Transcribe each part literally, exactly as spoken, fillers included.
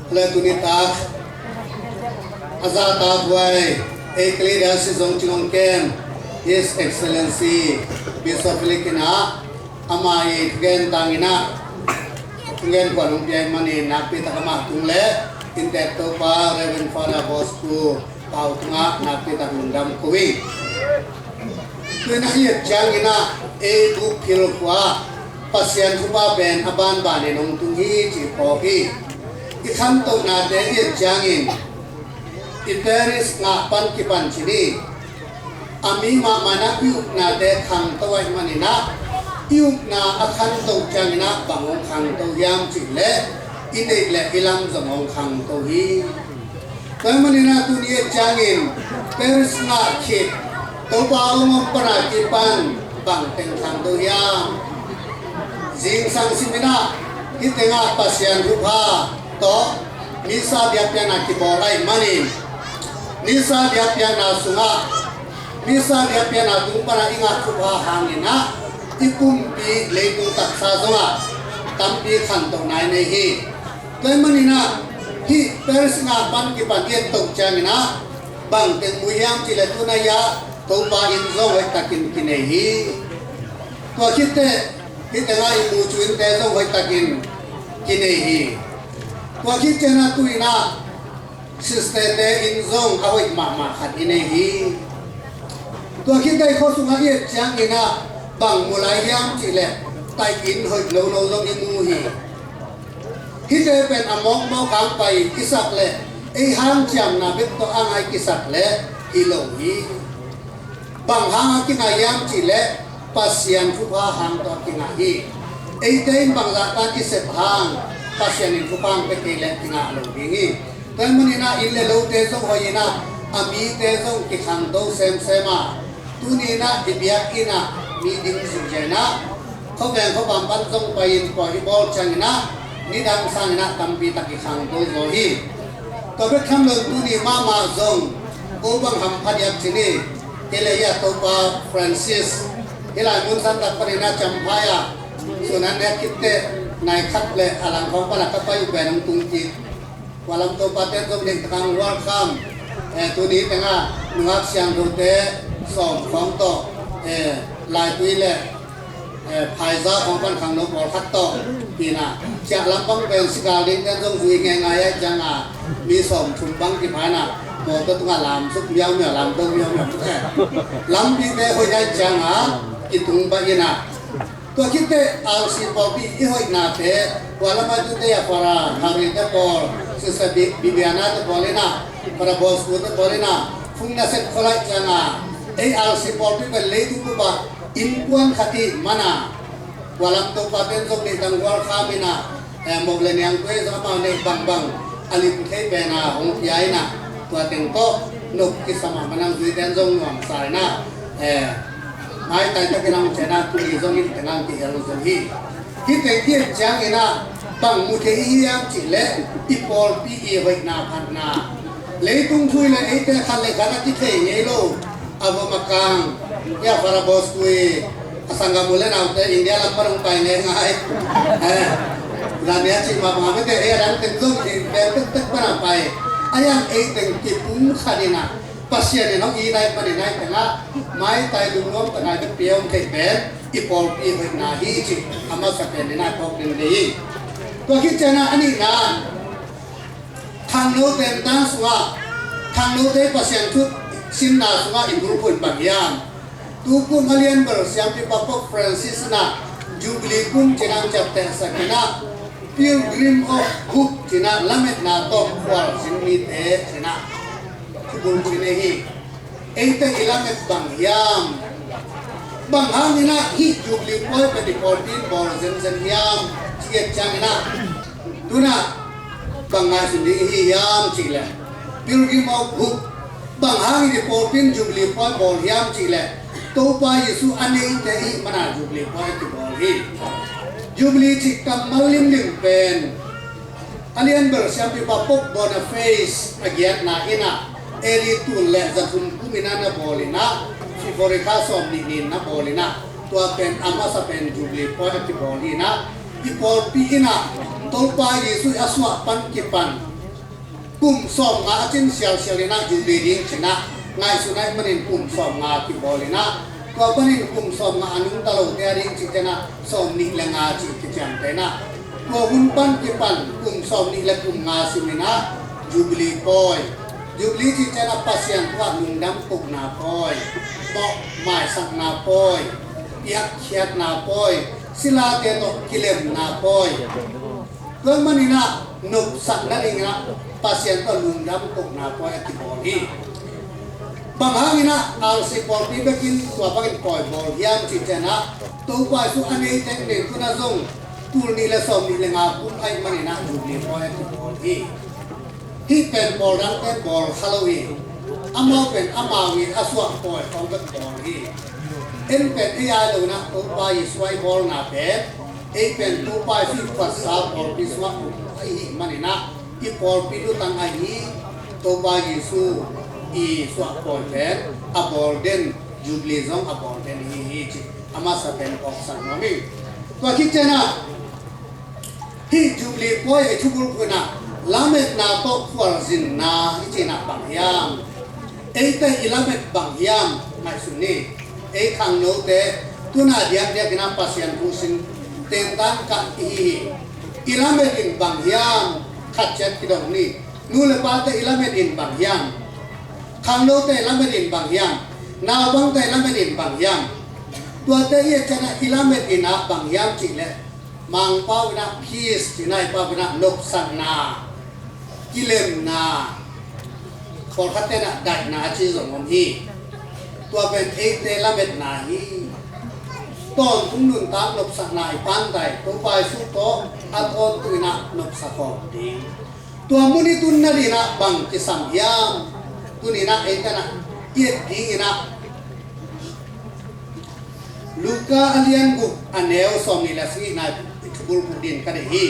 Le tuni tak a zahtakhuai Ecclesia Zong Cingong Kem, His Excellency Bishop Felix in ah ama i thugen tangin ah thugen kuan hong piak manin nakpi tak amah tung le inntek Topa Reverend Father Bosco Pau tungah nakpi tak lungdam ko hi. Tuin a i et ciangin ah ei Bukphil khua Pasian thupha pen a banbanin hong tung hi ci phawk hi. I khantohnate i et ciangin i parish ngah pan kipan cin hi. A mi mahmah in ah i upnate khangto ahih manin ah i upna a khantoh ciangin ah bang hong khangto hiam cih leh i neih le i lam zong hong khangto hi. Tua ahih manin ah tuni i et ciangin parish ngah khit Topa hong om pan a kipan bang teng khangto hiam? Zingsang simin ah hih tengah Pasian thupha tawh Missa biakpiakna kibawl ahih manin Missa biakpiakna sungah Missa biakpiakna tung pan a i ngah thupha hangin ah i pumpi leitung taksa zongah tampi khantohna i nei hi. Tua ahih manin ah hih parish ngah pan kipan i et toh ciangin ah bang teng mu hiam cih leh tuni a Topa inn zong hoih takin kinei hi. Tua khit teh hih tengah i mucu innte zong hoih takin kinei hi. Tua khit ciangin ah tu-in ah sisterte inn zong a hoih mahmah khat i nei hi. Tua khit teh i khua sungah i et ciangin ah bang mu lai hiam cih leh taih inn hoih lolo zong i mu hi. Hihte pen a mawkmawk hang pai i sak leh ei hanciamna bek tawh a ngai kisak leh hi lo hi. Bang hang a kingah hiam cih leh Pasian thupha hang tawh a kingah hi. Eite in bangzah tan i sep hang Pasian in thupha hong pia kei leh kingah lo ding hi. Tua ahih manin ah inn le lote zong hoih in ah a mite zong kikhangto semsem a, tuni in ah i biakinn ah mi ding zihziah in ah khuaveng khuapam pan zong pai-in pawi i bawl ciangin ah nidang sangin ah tampi tak i khangto zaw hi. Tua bek tham lo tuni mahmah zong ko bang hampha diak cin hi. Kei le hih a Topa Francis hih lai mun santak panin a Champhai ah sun an nek khit teh nai khat le a lang khawng pan a ka pai uh pen hong tung kik. Kua lam Topa ten zong ding takang welcome. Eh, tuni tengah nungak siangthote sawm khawng tawh, eh, laitui le eh, phaiza khawng pan khangno pawlkhat tawh hi in ah ciah lampang pen sikal ding ten zong zui ngeingai ahih ciangin mi sawm thum bang kipha in ah mawtaw tungah lamsuk miaumiau, lamto miaumiau, eh, lampite hoih ahih ciangin kitung pah in ah. Tua khit teh R C pawlpi i hoihnate kua lam ah tute a Father Harry te pawl, Sister Bi-, Bibiana te pawl in ah, Father Bosco te pawl in ah phung nasep khol ahih ciangin ei R C pawlpi pen leitung bup ah innkuan khat i hih manin kua lam Topa ten zong neih tang gual kha in ah, eh, mawh le niangtui zong amau neih bangbang a lim thei pen a hong pia in ah tua teng tawh nop kisam a manang zui ten zong nuamsa in ah, eh, maitai takin a hong ciah in ah tuni zong in teng a hong kihel zong hi. Hih teng i et ciangin ah bang mu thei i hiam cih leh i pawlpi i hoihna phatna, leitung thu i leh eite khat le khat a kithei ngei lo a vom a kang, hih a Father Bosco i a sanggam u le naute India lam pan hong pai ngeingai. Eh, zan nia cih mah bang a mite ei a dang teng zong i pen tektek pan a pai. A hiang ei teng kipumkhat in ah Pasian in hong it ahih manin ah hih teng ah maitai lungnuam tak a i pia om thei pen i pawlpi hoihna hi cih a masa pen in ah phawk ding hi. Tua khit ciangin ah a nihna, khangnote tan sungah, khangnote Pasian thu simna sungah i bulphuh in bang hiam? Tu kum a lianbel siampipa Pope Francis in ah Jubilee kum ci-in ah hong ciaptehsak in ah Pilgrim of Hope ci-in ah lametna tawh khualzin mite ci-in ah thubul ci-in hi. Eite i lamet bang hiam? Bang hangin ah hih Jubilee pawi pen i pawlpi in bawl zenzen hiam? Ci et ciangin ah tu-in ah bang ngaihsun ding i hi hiam cih leh Pilgrim of Hope. Bang hangin i pawlpi in Jubilee pawi bawl hiam cih leh Topa Jesu a neite i hih manin Jubilee pawi a kibawl hi. Jubilee cih kammal limlim pen a lianbel siampipa Pope Boniface a giatna in ah A D tul le za thum kum in ah na bawl in ah, February kha sawm nih ni in na bawl in ah, tua pen a masa pen Jubilee pawi a kibawl hi in ah, i pawlpi in ah Topa Jesu a suah pan kipan Kum sawmnga a cin sialsial in ah Jubilee ding ci-in ah ngaihsun ahih manin kum sawmnga kibawl in ah, tua panin kum sawmnga a nungta lote a ding cihte in ah sawmnih le nga cih kiciamteh in ah, tua hun pan kipan kum sawmnih le kum nga sim in ah Jubilee pawi. Jubilee cihte in ah Pasian thu ah lungdam kohna pawi, mawh maisakna pawi, piakkhiatna pawi, silate tawh kilemna pawi. Tua ahih manin ah nopsak nading in ah Pasian tawh lungdam kohna pawi a kibawl hi. Bang hangin ah R C pawlpi bekin tua bangin pawi bawl hiam cih ciangin ah, Topa Jesu a nei teng nen tu-in ah zong tul nih le sawmnih le nga kum ahih manin ah Jubilee pawi a kibawl hi. Hih pen pawl dangte bawl kha lo hi. Amau pen amau ii a suah pawi khawng bek bawl hi. En pen ei a hi lo-in ah Topa Jesu a i bawlna pen, ei pen Topa Jesu i phuatsa pawlpi sungah um ahih manin ah, i pawlpi lutang ahi Topa Jesu i suah pawi pen a bawl den, Jubilee zong a bawl den hi hi ci a masa pen phawksak nuam ing. Tua khit ciangin ah hih Jubilee pawi a i thubulphuh in ah lametna tawh khualzinna i cih in ah bang hiam? Eite i lamet bang hiam? Ngaihsun ni. Ei khangnote tu-in ah diakdiak in ah Pasian thu sim tentan kah i hi hi. I lamet in bang hiam? Khat ciat kidong ni. Nu le pate i lamet in bang hiam? Khangnote i lamet in bang hiam? Naupangte i lamet in bang hiam? Tuate i et ciangin ah i lamet in ah bang hiam cih leh, Mangpau in ah peace, cina i pau in ah nopsakna, kilemna, pawlkhatte in ah daihna a ci zong om hi. Tua pen eite lametna hi. Tawntung nuntak nopsakna i pan dai, Topa Jesu tawh a tawntung in ah nopsak khawm ding. Tua mun i tun nading in ah bang kisam hiam? Tuni in ah eite in ah i et ding in ah Luka a lian guk a neu sawmnih le sagihna i thubulphuh ding ka deih hi.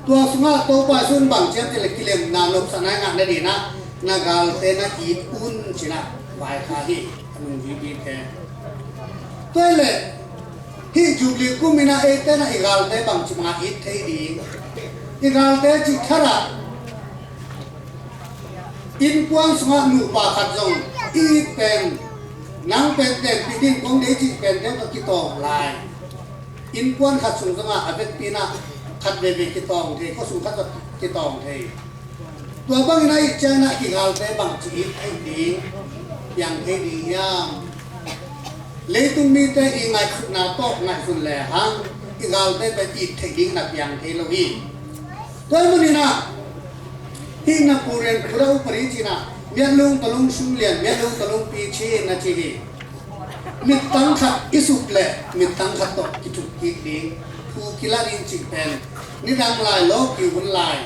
Tua sungah Topa Jesu in bang ci hiam cih leh kilemna nopsakna i ngah nading in ah na galte na it un ci-in ah vaikhak hi. A nung vivite. Tua hi leh hih Jubilee kum in ah eite in ah i galte bangci bangah it thei ding? I galte cih khat ah innkuan sungah nupa khat zong i it pen, nang pen tenpih ding kong deih cih pen teng tawh kitawng lai. Innkuan khat sung zongah a vekpi in ah khat veve kitawng thei, khuasung khat zong kitawng thei. Tua bangin a it ciangin ah i galte bangci it thei ding, piang thei ding hiam? Leitung mite i ngaihsutna tawh ngaihsun lehang i galte pen it theih ding na piang thei lo hi. Tua ahih manin ah hih Napoleon khuda upadi cih in ah miatlung talung sum lian, miatlung talung pi ci-in na ci hi. Mittang khat i suk leh mittang khat tawh kithuk kik ding, thu kila ding cih pen nidang lai, lawki hun lai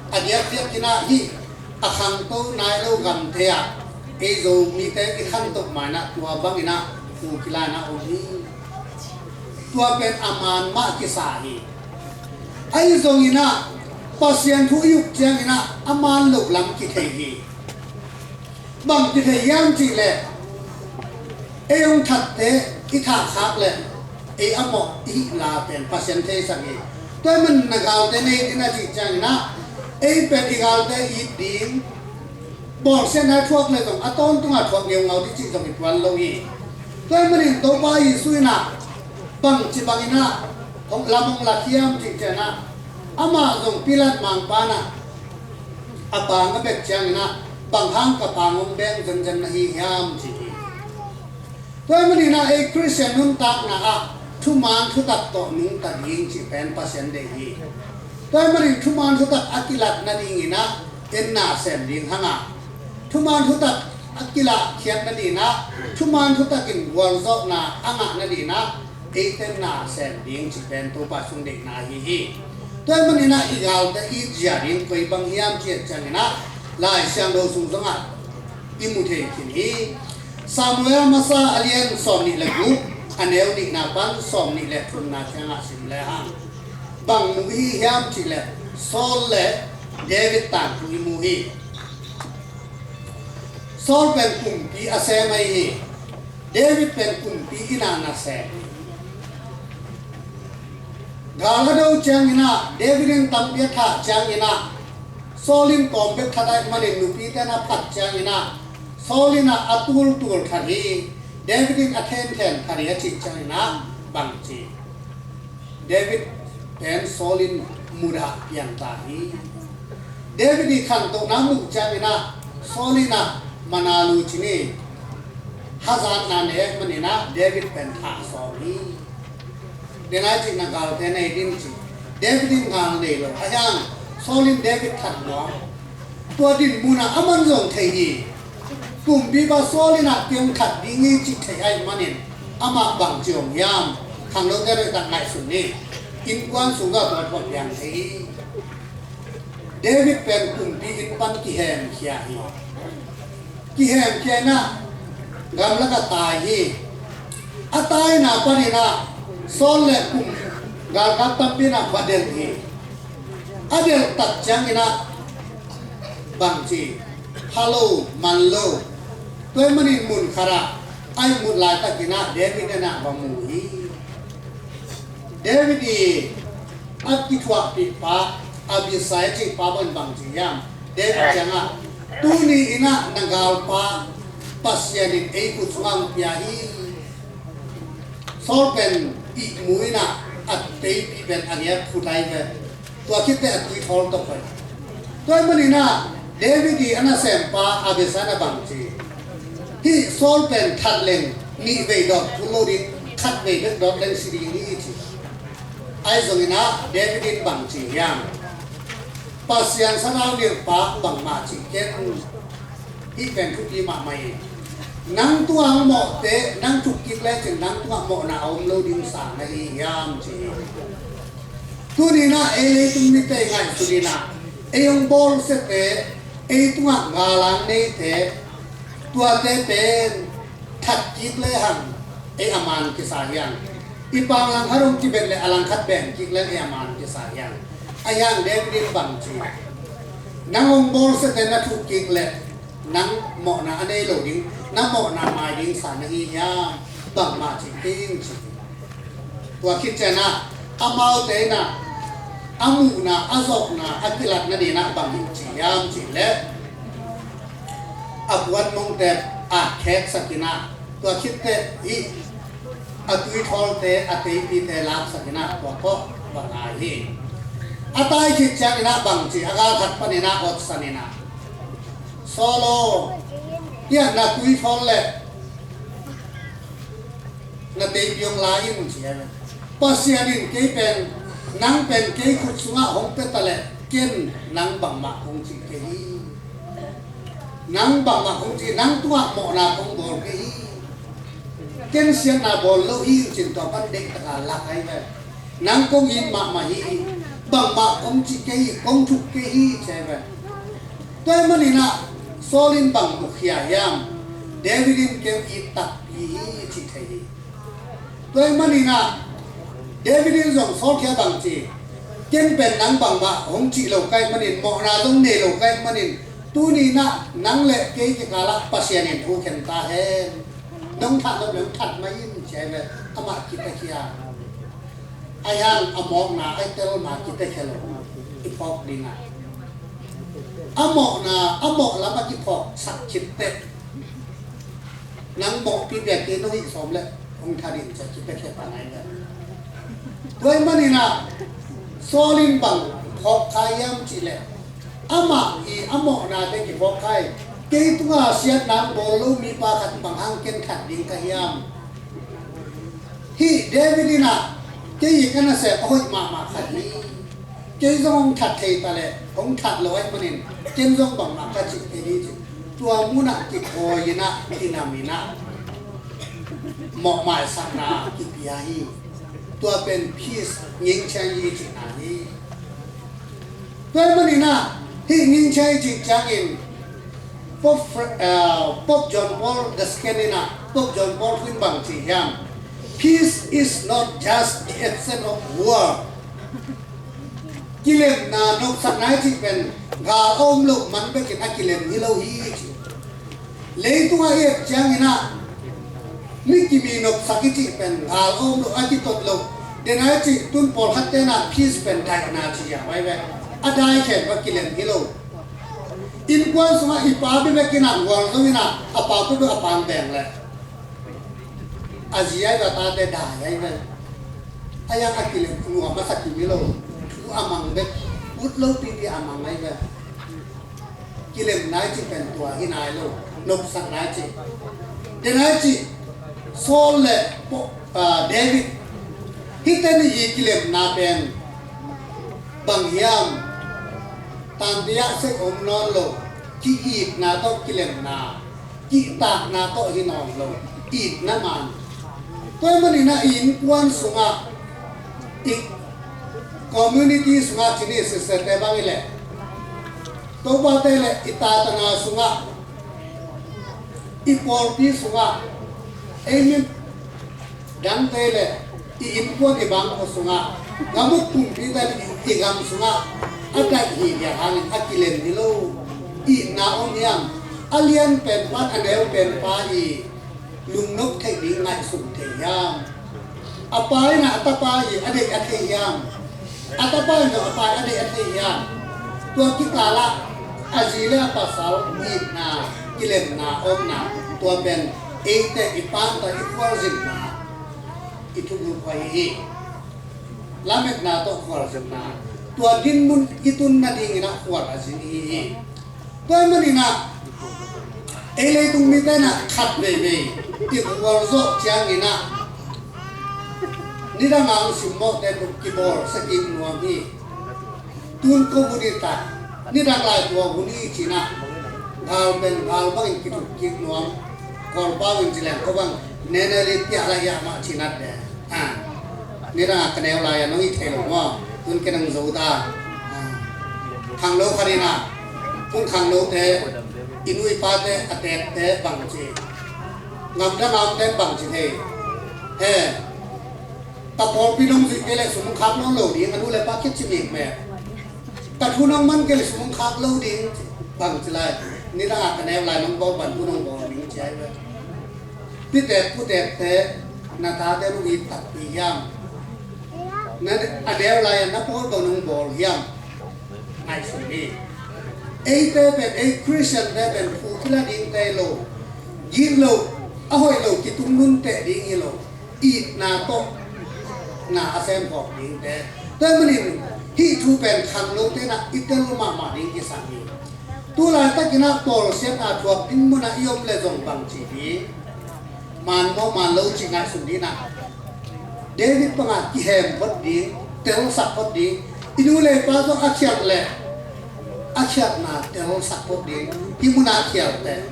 a diakdiak in ah hih a khangto nai lo gamte ah ei Zomite i khantoh ma-in ah tua bangin ah thu kila-in ah om hi. Tua pen a man mah kisa hi. Ahi zongin ah Pasian thu i uk ciangin ah a man loh lam kithei hi. Bang kithei hiam cih leh, ei hong thatte i thahkhak leh ei a mawh i hih la pen Pasian theisak hi. Tua ahih manin na galte na it in a cih ciangin ah ei pen i galte it ding, bawlsiatna thuak leh zong a tawntung a thuak ngeungau ding cih zong i tuan lo hi. Tua ahih manin Topa Jesu in ah bangci bangin ah hong lam hong lak hiam cih ciangin ah, amah zong Pilat mangpa in ah a pang a bek ciangin ah, bang hang ka pang hong beng zenzen na hi hiam ci hi. Tua ahih manin ah ei Khristian nuntakna ah thuman thutak tawh nungta ding cih pen Pasian deih hi. Tua ahih manin thuman thutak a kilat nadingin ah en na sem ding hang a, thuman thutak a kilahkhiat nadingin ah, thuman thutak in gualzawhna a ngah nadingin ah eite na sem ding cih pen Topa Jesu deihna ahi hi. Tua ahih manin ah i galte it zia ding koi bang hiam cih ciangin ah Lai Siangtho sung zongah i mu thei khin hi. Samuel masa a lian sawmnih le guk, a neu nihna pan sawmnih le thumna ciangah sim lehang bang mu i hi hiam cih leh Saul le David tangthu i mu hi. Saul pen kumpi a sem ahi hi. David pen kumpi in ah nasem hi. Gal a do ciangin ah, David in tampi a thah ciangin ah, Saul in tawm bek that ahih manin nupite na phat ciangin ah Saul in ah a tultul that hi, David in a thenthen that hi a cih ciangin ah bang ci? David pen Saul in mudah piang ta hi. David i khantohna muh ciangin ah Saul in ah mana lu cin hi, hazatna nei ahih manin ah David pen thah sawm hi. Denai cih na galte nei din ci. David in gal nei lo. A hiang Saul in David that nuam. Tua din munah aman zong thei hi. Kumpipa Saul in ah piang that ding hi cih thei ahih manin amah bang ci om hiam? Khangnote noi tak ngaihsun ni. Innkuan sungah tua tua piang thei hi. David pen kumpi inn pan kihemkhia hi. Kihemkhia in ah gamlak ah tai hi. A taina panin ah Saul le kum galkap tampi in ah va delh hi. A delh tak ciangin ah bang ci? Pha lo, man lo. Tua ahih manin mun khat ah a ihmut laitakin ah David in ah va mu hi. David i a kithuahpihpa Abisai cihpa bang bang ci hiam? David ciangah, tuni in ah na galpa Pasian in ei khut sungah hong pia hi. Saul pen ihmu in ah a teipi pen a ngiat phut ai ve. Tua khit teh a tui thawl tawh koih. Tua ahih manin ah David i a nasempa Abisai in ah bang ci? Hih Saul pen that leng nih vei dawt phut lo ding, khat vei bek dawt leng si ding hi ci. Ahi zongin ah David in bang ci hiam? Pasian sathau nilhpa bangmah cih ken. Hih pen thupi mahmah hi. Nang tungah hong mawhte nang thuk kik lecin nang tungah mawhna a om lo ding sa na hi hiam ci hi. Tuni in ah ei leitung mite i ngaihsut in ah ei hong bawlsiate, ei tungah gallang neite, tuate pen that kik lehang ei a man kisa hiang. I panglang khat hong kibet leh a langkhat beng kik leng ei a man kisa hiang. A hiang David in bang ci? Nang hong bawlsiate na thuk kik leh nang mawhna a nei lo ding, na mawhna mai ding sa na hi hiam? Bangmah ci kei ing ci. Tua khit ciangin ah amaute in ah a muhna, a zawhna a kilat nadingin ah bang hi ci hiam cih leh a puan mongte a kheksak in ah, tua khit teh hih a tuithawlte, a teipite laksak in ah tua tawh va tai hi. A tai khit ciangin ah bang ci? A galkhat panin ah otsan in ah, Saul aw, hiah na tuithawl le na teipi hong la in ci a. Pasian in kei pen, nang pen kei khut sungah hong pia ta leh ken nang bangmah kong cih kei hi. Nang bangmah kong cih, nang tungah mawhna kong bawl kei hi. Ken siatna bawl lo hi in cin tua pan deih taka lak ai ve. Nang kong it mahmah hi. Bangmah kong cih kei hi, kong thuk kei hi ci ai ve. Tua ahih manin ah Saul in bang mukhia hiam? David in kei it takpi hi cih thei hi. Tua ahih manin ah David in zong Saul kiang bang ci? Ken pen nang bangmah hong cih lo ka hih manin, mawhna zong nei lo ka hih manin, tuni in ah nang le kei kikalah Pasian in thu khen ta hen. Nong that nop le hong that mai in ci ai ve. Amah kitakhia. A hiang a mawkna a i tel ma kitakhia lo i phawk ding a. A mawhna, a mawh lam a kiphawksak khit teh nang mawhpi piak kei, no hih sawm le hong that in ci a kipiakhia pan ai ve. Tua ahih manin ah Saul in bang phawk kha hiam cih leh, amah i a mawhnate kiphawk kha hi. Kei tungah siatna bawl lo mipa khat bang hang ken that ding ka hiam? Hih David in ah kei i ka nasep a hoih mahmah khat hi. Kei zong hong that thei ta leh hong that lo ahih manin ken zong bangmah ka cih kei hi ci. Tua munah kikhawi in ah, kinam in ah mawhmaisakna kipia hi. Tua pen peace, ngingchiang hi cihna hi. Tua ahih manin ah hih ngingchiang i cih ciangin Pope Fra-, uh, Pope John Paul the Second in ah, Pope John Paul thu in bang ci hiam? Peace is not just the absence of war. Kilemna, nopsakna i cih pen gal a om loh man bekin a kilem hi lo hi ci. Leitungah i et ciangin ah mi kimi nopsak i cih pen gal a om loh, a kitot loh. Denai cih tun pawlkhat ten ah peace pen daihna ci a, vai ve. A dai khen va kilem hi lo. Innkuan sungah i pa bebek in ah gualzo in ah, a pa bebek a pang beng leh a zi ai ve, a tate dai ai ve. A yang a kilem nuam a sa kim hi lo. Thu a mang bek, ut lo pipi a mang ai ve. Kilemna i cih pen tua hi nai lo, nopsakna i cih. Dena i cih Saul le David, hihte nih i kilemna pen bang hiam? Tantiah sek om nawn lo, ki-itna tawh kilemna, kihtakna tawh hi nawn lo, itna man. Tua ahih manin ah i innkuan sungah, i community sungah, ci ni, sister te bang hi leh, Topate le i tatana sungah, i pawlpi sungah, ei mi dangte le i innkuan i bangkua sungah, gam uk pumpite le i gam sungah a daih hi dia hangin a kilem hi lo. Itna om hiam? A lian pen pan, a neu pen pa i lungnop theih ding ngaihsun thei hiam? A pa in ah a tapa i a deih a thei hiam? A tapa in zong a pa i a deih a thei hiam? Tua kikal ah a zi le a pasal itna, kilemna, omna, tua pen eite i panta i khualzinna, i thugul khuai hi. Lametna tawh khualzinna, tua dinmun i tun nadingin ah khual a zin hi hi. Tua ahih manin ah ei leitung mite in ah khat veivei i khualzawh ciangin ah nidang a hong simmawhte tuk kibawlsia kik nuam hi. Tun ko hun hi ta, nidang lai tua hun hi ci-in ah gal pen gal bangin kitup kik nuam. Kawlpau in ci leng ko bang, nene li piah lai hiah mah ci-in ah de. Nidang a ka neu lai-a nong it thei lo maw? Tun ken hong zo ta. Khangno khat in ah, tun khangnote, i nu i pate a teekte bang ci, ngamdang a omte bang ci thei? He, ka pawlpi nong zuih kei leh sum hong khak nawn lo ding, a nu le pa khit ci mikmek. Ka thu nong man kei leh sum hong khak lo ding, bang ci lai? Nidang a ka neu lai nong bawl pan thu nong bawl ding ci ai ve. Piteek puteekte, na tate nong it takpi hiam? Na, a neu lai-a na pawl bang nong bawl hiam? Ngaihsun hi. Eite pen, ei Khristiante pen thu kila dingte hi lo, gik lo, a hoih lo kitung nunteh ding hi lo, itna tawh na a semkhawm dingte. Tua ahih manin hih thu pen khangnote in ah i tel mahmah ding kisam hi. Tu laitakin ah bawlsiatna thuak ding munah i om leh zong bangci ding? Man maw, man lo cih ngaihsun ding ah, David bangah kihem phot ding, telsak phot ding. I nu le pa zong a khialh leh a khialhna telsak phot ding. Hih munah khial teh,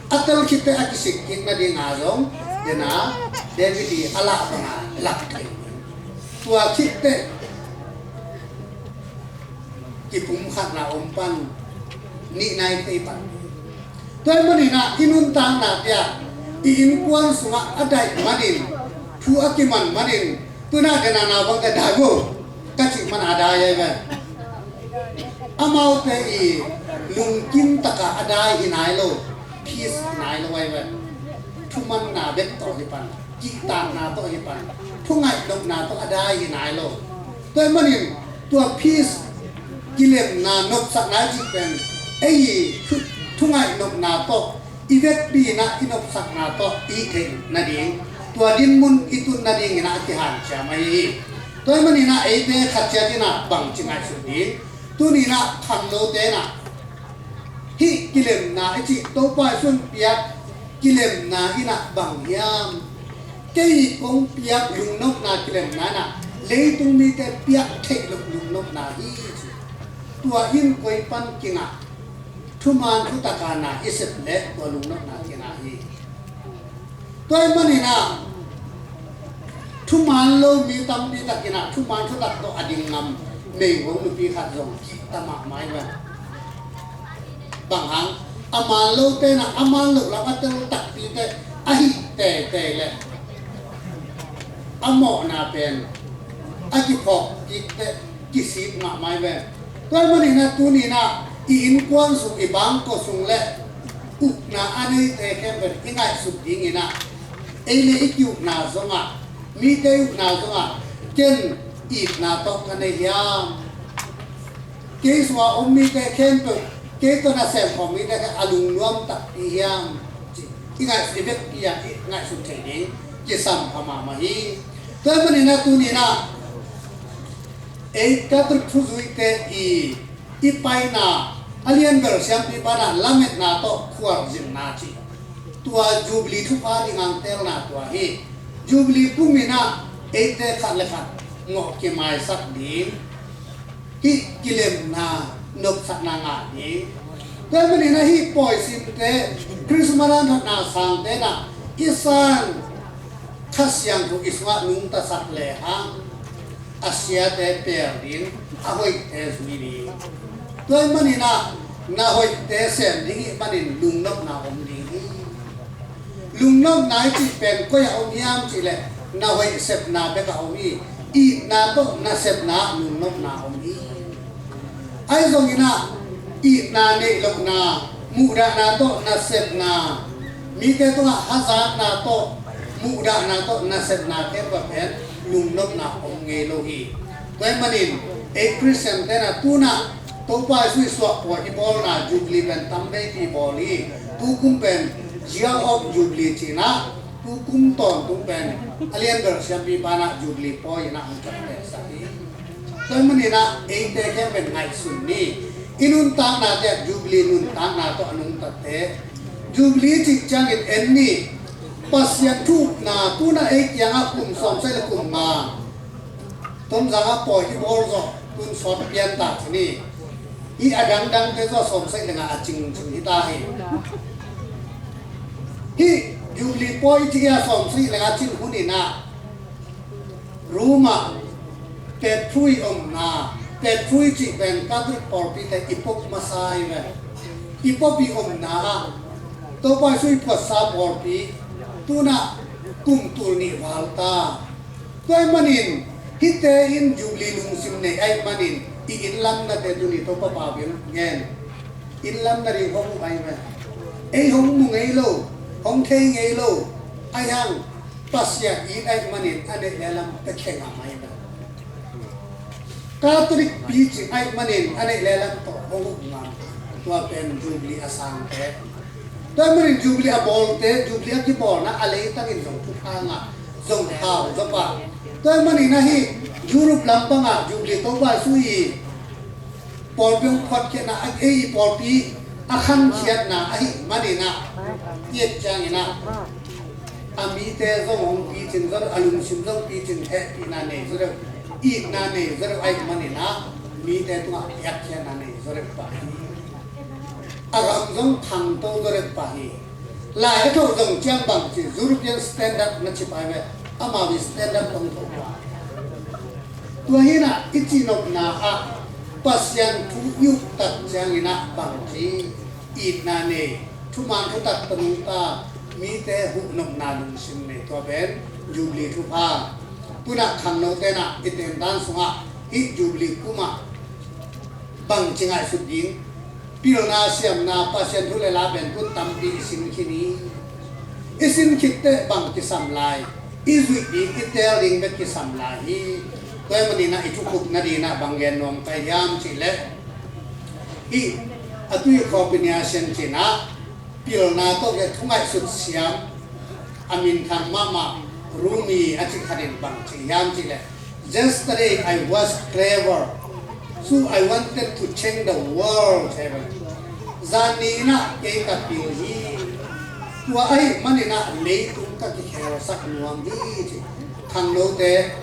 a tel khit teh a kisik kik nading a zong, dena David i a lah bangah lak thei. Tua khit teh kipumkhatna om pan, nih nai thei pan. Tua ahih manin ah i nuntaknate ah, i innkuan sungah a daih manin, thu a kiman manin, tu-in ah dena naupangte dai vo ka cih man a dai ahi ve. Amaute i lungkim takah a dai hi nai lo, peace hi nai lo ahi ve. Thumanna bek tawh hi pan, kihtakna tawh hi pan, thungaih nopna tawh a dai hi nai lo. Tua ahih manin tua peace, kilemna, nopsakna i cih pen ei thu, thungaih nopna tawh, i vekpi-in ah i nopsakna tawh i theih nading, tua dinmun i tun nadingin ah a kihanciam ahi hi. Tua ahih manin ah eite khat ciat in ah bangci ngaihsut ding? Tuni-in ah khangnote in ah hih kilemna i cih Topa Jesu in piak kilemna in ah bang hiam? Kei kong piak lungnopna kilemna in ah leitung mite piak theih loh lungnopna hi ci. Tua in koi pan kingah? Thuman thutak a na i sep leh tua lungnopna kingah hi. Tua ahih manin ah thuman lo mi tampi takin ah thuman thutak tawh a ding ngam meigong nupi khat zong kihta mahmah hi ve. Bang hang? A man lote in ah a man loh lam a tel takpi teh a hih teitei leh a mawhna pen a kiphawk kik teh kisik mahmah hi ve. Tua ahih manin ah tuni-in ah i innkuan sung, i bangkua sung le ukna a neite khempeuh i ngaihsut dingin ah, ei le i ki-ukna zongah, mite i ukna zongah ken itna tawh ka nei hiam? Kei sungah om mite khempeuh Kei tawh nasem khawm mite kha a lungnuam takpi hiam? Ci i ngaihsut, i vekpi a i ngaihsut thei ding kisam pha mahmah hi. Tua ahih manin ah tuni-in ah ei Catholic thuzuite i, i paina a lianbel siampi banah lametna tawh khualzinna ci, tua Jubilee thupha ding hang telna tua hi. Jubilee kum in ah eite khat le khat mawh kimaisak ding, hih kilemna, nopsakna ngah ding. Tua ahih manin ah hih pawisimte, Christmas a thatna sangte in ah i san Kha Siangtho i sungah nungtasak lehang a siate pel ding, a hoihte zui ding. Tua ahih manin ah na hoihte sem ding ahih manin lungnopna om ding hi. Lungnopna i cih pen koi ah om hiam cih leh na hoih sepna bek ah om hi. Itna tawh nasepna ah lungnopna om hi. Ahi zongin ah itna neih lohna, muhdahna tawh nasepna, mite tungah hazatna tawh muhdahna tawh nasepna khempeuh pen lungnopna om ngei lo hi. Tua ahih manin ei Khristian te'n ah tu-in ah Topa Jesu i suah pawi i bawlna Jubilee pen tam veipi bawl hi. Tu kum pen Year of Jubilee ci-in ah tu kum tawntung pen a lianbel siampi banah Jubilee pawi in ah hong ciaptehsak hi. Tua ahih manin ah eite khempeuh in ngaihsun ni. I nuntaknate ah Jubilee nuntakna tawh a nungtate, Jubilee cih ciangin en ni. Pasian thu-upna tu-in ah ei kiangah kum sawmsagih le kum nga, Tonzang ah pawi i bawl zawh tu-in sawt pian ta ci ni. Hih a dangdangte zawh sawmsagih le nga a cingcing hi ta hi. Hih Jubilee pawi cih a sawmsagih le nga cin hun in ah Rome ah Petrui omna, Petrui cih pen Catholic pawlpite i pope masa hi ve. I pope i omna ah Topa Jesu i phuatsa pawlpi tu-in ah kum tul nih val ta. Tua ahih manin hihte in Jubilee lungsim nei ahih manin i innlamnate tuni Topa pau in gen. Innlamna ding hong uh ahi ve. Ei hong mu ngei lo, hong thei ngei lo, ahi hang Pasian it ahih manin a neih le lam pia khe ngam ahi ve. Catholic picing ahih manin a neih le lam tawh hong huh ngam. Tua pen Jubilee a sangte. Tua ahih manin Jubilee a bawlte, Jubilee a kibawlna a leitang in zong thupha ngah, zong hau zaw pah. Tua ahih manin ahi Europe lampang ah Jubilee Topa Jesu i pawlpi hong phuatkhiatna, a, ei i pawlpi a khankhiatna ahih manin ah, i et ciangin ah a mite zong hong picin zaw deuh, a lungsim zong picin hehpihna nei zaw deuh, itna nei zaw deuh ahih manin ah mite tungah piakkhiatna nei zaw deuh pah hi. A gam zong khangto zaw deuh pah hi. Lai a thoh zong ciang bang ci, European standard na ci pai ve, amau i standard tawh hong thoh pah. Tua hi-in ah i cihnopna ah Pasian thu i up tak ciangin ah bang ci, itna nei, thuman thutak tawh nungta, mite huhnopna lungsim nei, tua pen Jubilee thupha. Tu-in ah khangnote in ah i tentan sungah hih Jubilee kum ah bang ci ngaihsut ding, pilna siamna, Pasian thu le la pen tu-in tampi i sin khin hi. I sin khit teh bang kisam lai, i zuih ding, i teel ding bek kisam lai hi. Tua ahih manin ah i thukhupna ding ah bang gen nuam ka hiam cih leh, hih a tui khawpi ni a sian cih ah pilna tawh kei thu ngaihsut siam a minthang mahmah Rumi a cih khat in bang ci hiam cih leh, "Yesterday I was clever, so I wanted to change the world," ci hi ve. Zan ni-in ah kei ka pil hi. Tua ahih manin ah leitung ka kikhelsak nuam hi ci. Khangnote,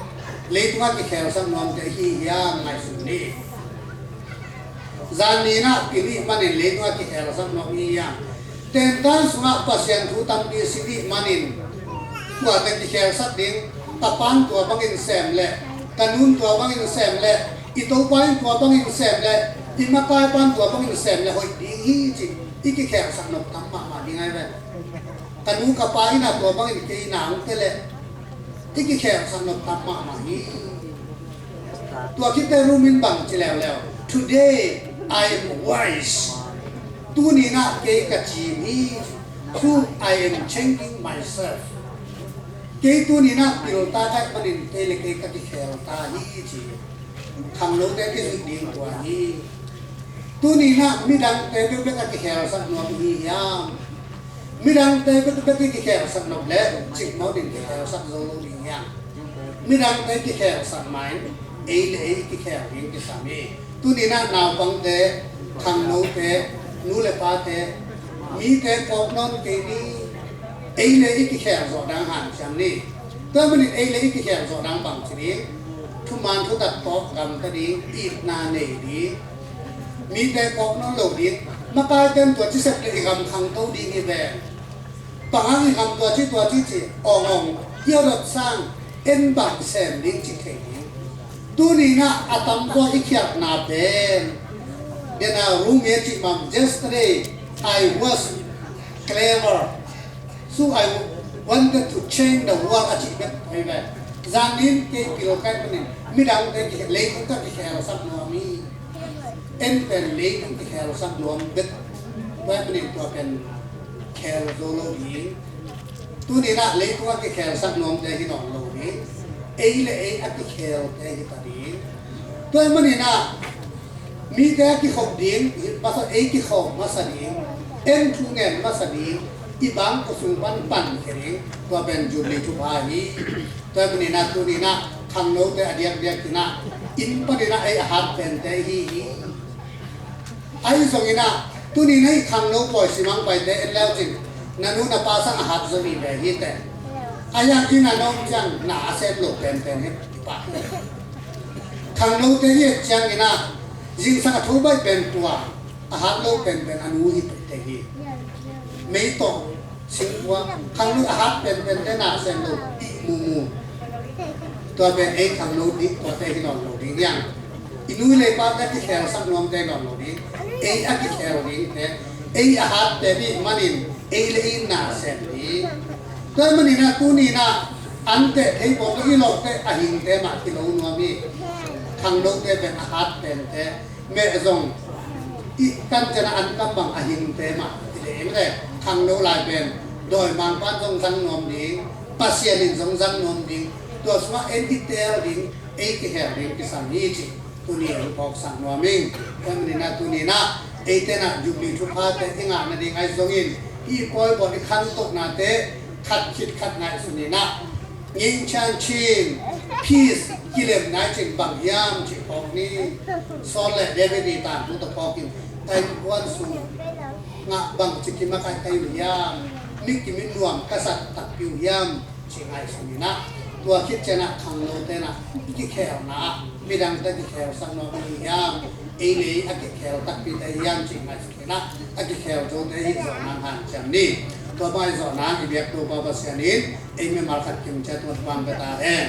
leitung ah kikhelsak nuamte hi hiam ngaihsun ni. Zan ni-in ah pil ahih manin leitung ah kikhelsak nuam hi hiam? Tentan sungah Pasian thu tampi sin ahih manin, tuate kikhelsak ding, ka pa'n tua bangin sem leh, ka nu'n tua bangin sem leh, i topa in tua bangin sem leh, i makaipa'n tua bangin sem leh hoih ding hi ci, i kikhelsak nop tam mahmah ding ahi ve. Ka nu ka pa in ah tua bangin kei na hong pia leh, i kikhelsak nop tam mahmah hi. Tua khit teh Rumi in bang ci leuleu, "Today I am wise." Tuni-in ah kei ka cim hi. "So I am changing myself." Kei tuni-in ah pilta ka hih manin kei le kei ka kikhel ta hi ci. Khangnote kizuih ding tua hi. Tuni-in ah midangte bekbek a kikhelsak nuam i hi hiam? Midangte bekbek i kikhelsak nop leh cikmah ding kikhelsak zo lo ding hiam? Midangte kikhelsak ma-in ei le ei kikhel ding kisam hi. Tuni-in ah naupangte, khangnote, nu le pate, mite kawk nawn kei ni. Ei le ei kikhel zawh dang hanciam ni. Tua manin ei le ei kikhel zawh dang bang ci ding? Thuman thutak tawh gamta ding, itna nei ding. Mite kawk nawn lo ding. Makai ten tua ci sep le i gam khangto ding hi ve. Bang hang i gam tua ci tua ci ci awng awng i awdot sang en bang sem ding ci thei ding. Tuni-in ah a tamzaw i khiatna pen, den a rumi a cih bang, yesterday I was clever, so I wanted to change the world a cih bek hi ve. Zan in kei pil kai panin midangte kikhel, leitung ka kikhelsak nuam hi. En pen leitung kikhelsak nuam bek. Tua hi panin tua pen khel zo lo ding. Tuni-in ah leitung a kikhelsak nuamte hi nawn lo ding. Ei le ei a kikhelte hi ta ding. Tua hi manin ah mite a kikhop ding masa, ei kikhop masa ding. En thu ngen masa ding. I bang kua sung pan pan khia ding. Tua pen Jubilee thupha hi. Tua hi manin ah tuni-in ah khangnote a diakdiak in ah inn panin ah ei a hat pente hi hi. Ahi zongin ah tuni-in ah i khangno pawi simang paite en leu cin, na nu na pa sang a hat zo mi ve hi teh. A yang inn a na om ciang na a sem lo penpen hi pah. Khangnote i et ciangin ah zingsang a tho baih pen tua a hat lo penpen a nu hi teh hi. Mei tawh singkua, khangno a hat penpente na sem lo, i mumu. Tua pen ei khangno ding, tuate hi nawn lo ding hiam? I nu le i pate kikhelsak nuamte hi nawn lo ding. Ei a kikhel dingte, ei a hat pen i manin ei le ei na sem ding. Tua hi manin ah tuni-in ah an teh thei pawh i lawhte a hingte mah kilo nuam hi. Khangnote pen a hat pente, meh zong i kan ciang a an kam bang a hingte mah i le in le, khangno lai pen dawimangpa'n zong zang nuam ding, Pasian in zong zang nuam ding, tua sungah en i teel ding, ei kihel ding kisam hi cih tuni a hong phawksak nuam ing. Tua manin ah tuni-in ah eite in ah Jubilee thuphate i ngah nading ahi zongin i pawi bawl i khantohnate khat khit khat ngaihsun in ah, ngingchian chin, peace, kilemna i cih bang hiam cih phawk ni. Saul le David i tangthu tawh phawk in, ka innkuan sungah bangci kimakai ka hi uh hiam? Mi kim in nuam ka sat takpi uh hiam cih ngaihsun in ah, tua khit ciang ah khangnote in ah i kikhelna ah midangte kikhelsak nuam i hi hiam? Ei le ei a kikhel takpite hiam cih ngaihsun in ah, a kikhel zote i zawh nang hanciam ni. Tua bang i zawh nang i biak Topa Pasian in ei mimal khat kim ciat tuan bang ka ta hen.